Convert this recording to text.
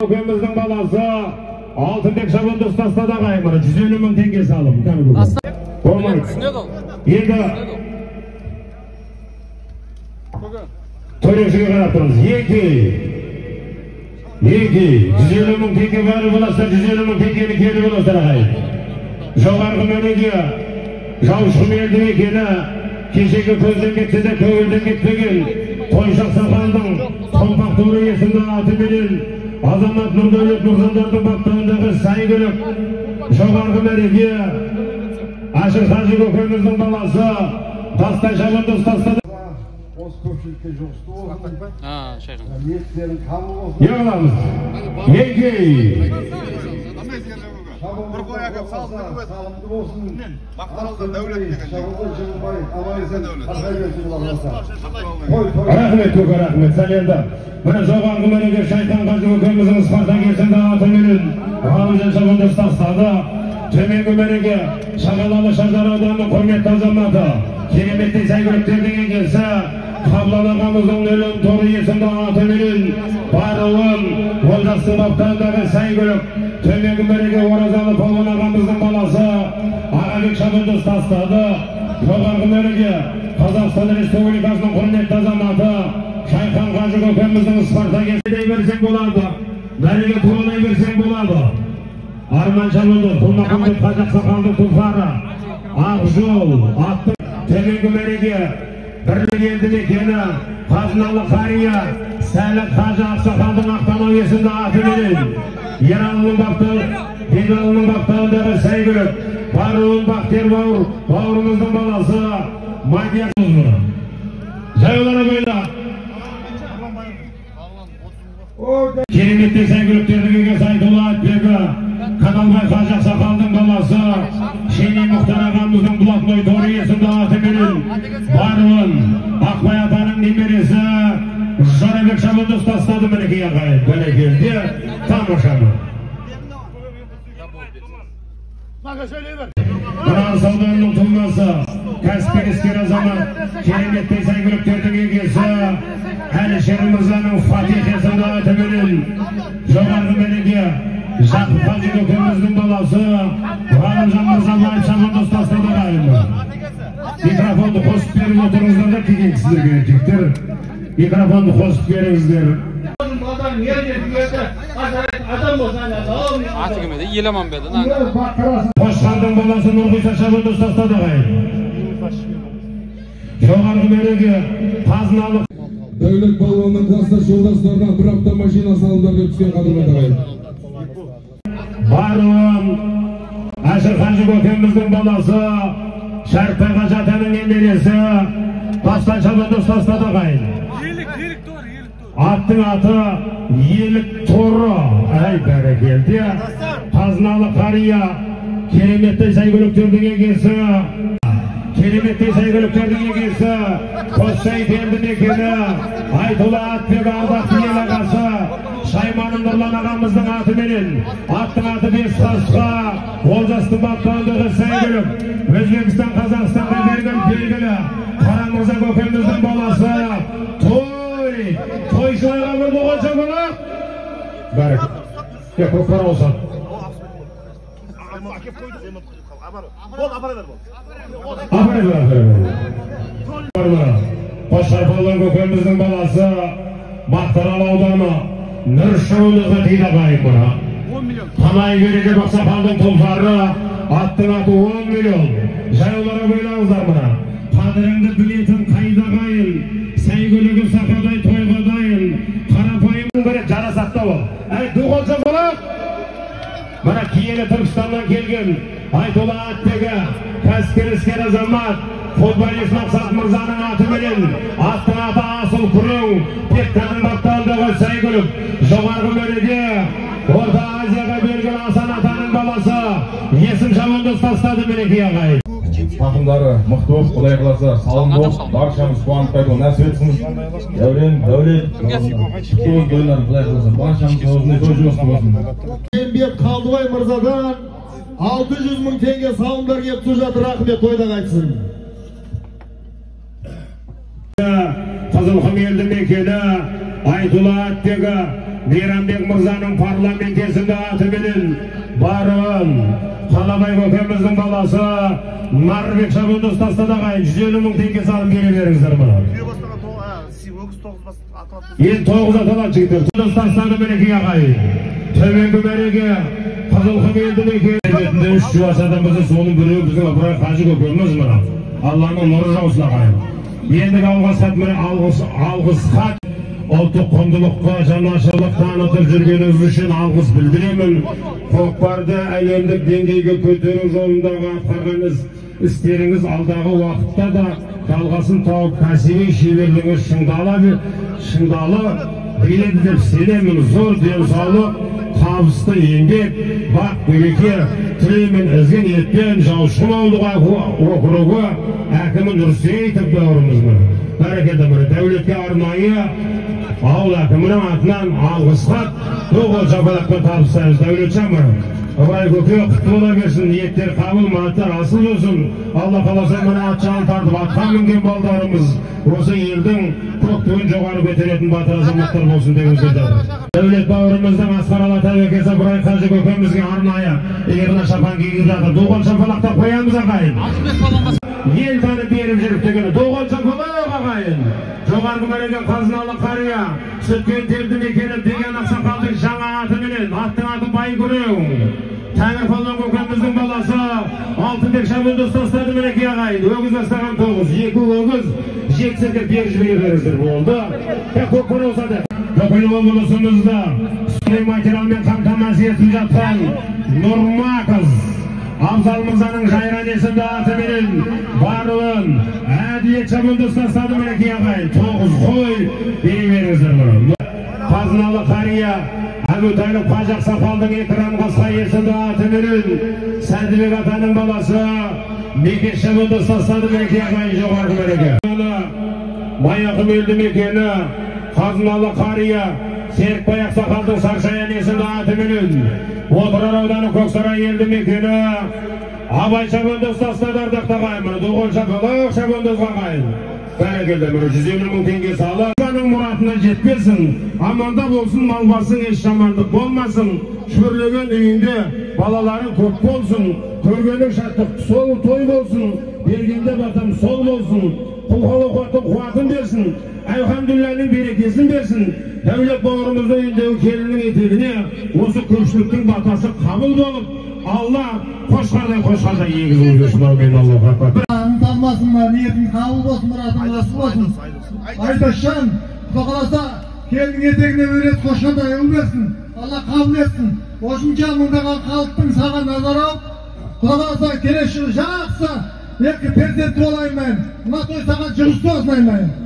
Көкеміздің баласы Алтынбек шабандоз тастады ағайын, мына 150 мың теңге салым. Болмайды. Енді төрешіге қарап тұрмыз. Екі, 150 мың теңге бәрі боласыздар, 150 мың теңгені келіп боласыздар ағайын. Жоғарғы мәреге Жаушықұм елді мекені, кешегі көзден кетсе де көңілден кетпеген Қойшы ақсақалдың Томпақ торы есімді атыменен Азамат Нұрдәулет Мырзалардың баптауындағы сәйгүлік. Жоғарғы мәреге Әшір қажы көкеміздің баласы Тастай шабандоз тастады. Осы көпшілікке жұғысты болсын. Ниеттерің қабыл болсын. Не қыламыз? Екі. Салымды болсын. Жығылмай, аман-есен тарқай берсін Құдай қаласа. Рахмет көке, рахмет. Сәл енді. Міне жоғарғы мәреге Шайхан қажы көкеміздің Спартак есімді атыменен Ғалымжан шабандоз тастады. Төменгі мәреге Шағалалы Шардара ауданының құрметті азаматы, кереметтей сәйгүліктердің егесі Қаблан ағамыздың Нөлін торы есімді атыменен Баруын Олжастың баптауындағы сәйгүлік. Төменгі мәреге Оразалы Палуан ағамыздың баласы Ағабек шабандоз тастады. Жоғарғы мәреге Қазақстан Республикасының құрметті азаматы Шайхан қажы көкеміздің Спартак есімді берсең болады. Мәреге туралай берсең болады. Арман шабандоз, Құлмахамбет қажы ақсақалдың тұлпары Ақжол атты. Төменгі мәреге Бірлік елді мекені Қазыналы қария Сәлік қажы ақсақалдың Ақтанау есімді атыменен Ералының Бегалының баптауындағы сәйгүлік. Баруын Бақтияр бауырымыздың баласы Мадияр. Жайлар абайла. Кереметтей сәйгүліктердің егесі Айтулы Атбегі Қадалбай қажы ақсақалдың баласы Шене Мұхтар ағамыздың Блатной торы есімді атыменен Баруын Ақбай атаның немересі Жорабек шабандоз тастады. Мінекей ағайын, бәрекелді, тамаша. Мына ауданының тумасы, кәсіпкер іскер азамат, кереметтей сәйгүліктердің егесі Әлішер мырзаның Фатих есімді атыменен жоғарғы мәреге Жақып қажы көкеміздің баласы Ғалымжан Мырзабаев шабандоз тастады ағайын. Микрофонды қосып беріп отырыңыздар да келген кісілерге, жігіттер. Микрофонды қосып беріңіздер. Аты кім еді? Еламан ба еді? Қошқардың баласы Нұрғиса шабандоз тастады ағайын. Жоғарғы мәреге Қазыналы Дәулет балуанның кластас жолдастарына бір автомашина салымдар келіп түскен қадірменді ағайын. Баруын Әшір қажы көкеміздің баласы Шәріпбай қажы атаның немересі Тастай шабандоз тастады ағайын. Аттың аты Елік торы. Әй бәрекелді. Қазыналы қария кереметтей сәйгүліктердің егесі, кереметтей сәйгүліктердің егесі Қоссайт елді мекені Айтулы Атбек ардақты ел ағасы Шайманов Нұрлан ағамыздың атыменен аттың аты Бес қасқа Олжастың баптауындағы сәйгүлік. Өзбекстан Қазақстанға берген белгілі Қарамырза көкеміздің баласы той тойшыларға бір болған шапалақ. Бәрекелді. Көкпар ауысады. Апара бер. Қошқар палуан көкеміздің баласы Мақтарал ауданы Нұршылығы дейді ағайын мұны. Қанай Берекет ақсақалдың тұлпары, аттың аты 10 миллион. Жайлауларға байлаңыздар мұны. Қадіріңді білетін қайда ағайын, сәйгүлігі сақадай тойға дайын, қарапайым бірі жарасатта бол. Әй, ду қол шапалақ! Мына киелі Түркістаннан келген Айтулы Атбегі, кәсіпкер іскер азамат, футболист Мақсат мырзаның атыменен аттың аты Асыл Күрең, Пектаның баптауындағы сәйгүлік. Жоғарғы мәреге Орта Азияға берген Асан атаның баласы Есім шабандоз тастады. Мінекей ағайын. Тақымдары мықты болып, Құдай қаласа, салым болып, баршамыз қуанып қайтуға нәсіп етсін. Дәурен, дәулет, құтты болсын тойлар, Құдай қаласа, баршамыз осындай той жұмысты болсын. Бекбек Қалдыбай мырзадан 600 мың теңге салымдар келіп түсіп жатыр. Рахмет, тойда қайтсын. Қызылқұм елді мекені Айтулы Атбегі Мейрамбек мырзаның парламент есімді атыменен баруын Қалабай көкеміздің баласы Нарбек шабандоз тастады ағайын. 150 мың теңге салым бере беріңіздер мына. Енді 9 аталады жігіттер. Тастады мінекей ағайын. Төменгі мәреге Қызылқұм елді мекенінде 3 жуас адам болса, соның біреуі біздің Ыбырай қажы көкеміз мына. Алланың нұры жаусын ағайын. Ендігі алғыс хат міне, алғыс хат. Ұлттық құндылыққа жанашырлық танытып жүргеніңіз үшін алғыс білдіремін. Көкпарды әлемдік деңгейге көтеру жолындағы атқарған істеріңіз алдағы уақытта да жалғасын тауып, кәсіби шеберлігіңіз шыңдала береді деп сенемін. Зор денсаулық, табысты еңбек, бақ береке тілеймін. Ізгі ниетпен Жаушқұм ауылдық округі әкімі Нұрсейітов бауырымыз. Бәрекелді, міне Дәулетке арнайы ауыл әкімінің атынан алғыс хат, тоғыз шапалақпен табыстаймыз. Дәулетжан міне, Ыбырай көке құтты бола берсін, ниеттер қабыл, мұраттар асыл болсын. Алла қаласа міне ат жалын тартып атқа мінген балдарымыз осы елдің көк туын жоғары көтеретін батыр азаматтар болсын дегіміз келеді. Дәулет бауырымыздың асқар Алатау әкесі Ыбырай қажы көкемізге арнайы иығына шапан кигізіп жатыр. Доғал шапалақтап қоямыз ағайын. Ел танып беріп жүріп дегені. Доғал шапалақ ағайын. Жоғарғы мәреге қазыналы қария, Сүткен терді мекені деген ақсақалдың жаңа атыменен, аттың аты Байкүрең. Тәңір палуан көкеміздің баласы Алтынбек шабандоз тастады мінекей ағайын. Өгіз бастаған 9, 2 өгіз жексерге беріп жібере беріңіздер болды. Көкпар болса да бүкіл облысымызда стройматериалмен қамтамасыз етіп жатқан Нұрмақыз Абзал мырзаның Жайран есімді атыменен баруын Әділет шабандоз тастады мінекей ағайын. 9 қой бере беріңіздер мұны. Қазыналы қария Әбутәліп қажы ақсақалдың Экран қасқа есімді атыменен Сәдібек атаның баласы Мекеш шабандоз тастады мінекей ағайын. Жоғарғы мәреге Маяқұм елді мекені Қазыналы қария Серікбай ақсақалдың Саршаян есімді атыменен Отырар ауданы Көксарай елді мекені Абай шабандоз тастады ардақты ағайын. Міне доғал шапалақ шабандозға ағайын. Бәрекелді, міне 150 мың теңге салып, мұратына жетпесін, аманда болсын, мал басың еш жамандық болмасын, шөрлеген үйінде балаларың көп болсын, көргенің шаттық сол той болсын, бергенде батам сол болсын, құлқалы қуаттың қуатын берсін, әлхамдулилланың берекесін берсін. Дәулет бауырымыздың үйіндегі келіннің етегіне осы көпшіліктің батасы қабыл болып, Алла қошқардай қошқардай егіз ұл берсін. Әумин. Аллаху акбар. Талмасын, ниетің қабыл болсын, мұратың асыл болсын. Айдосжан, Құда қаласа келіннің етегіне өрет қошқардай ұл берсін, Алла қабыл етсін. Осынша мыңдаған халықтың саған назар алып, Құда қаласа келесі жылы жақсы екі перзентті болайын. Мына той саған жұғысты болсын.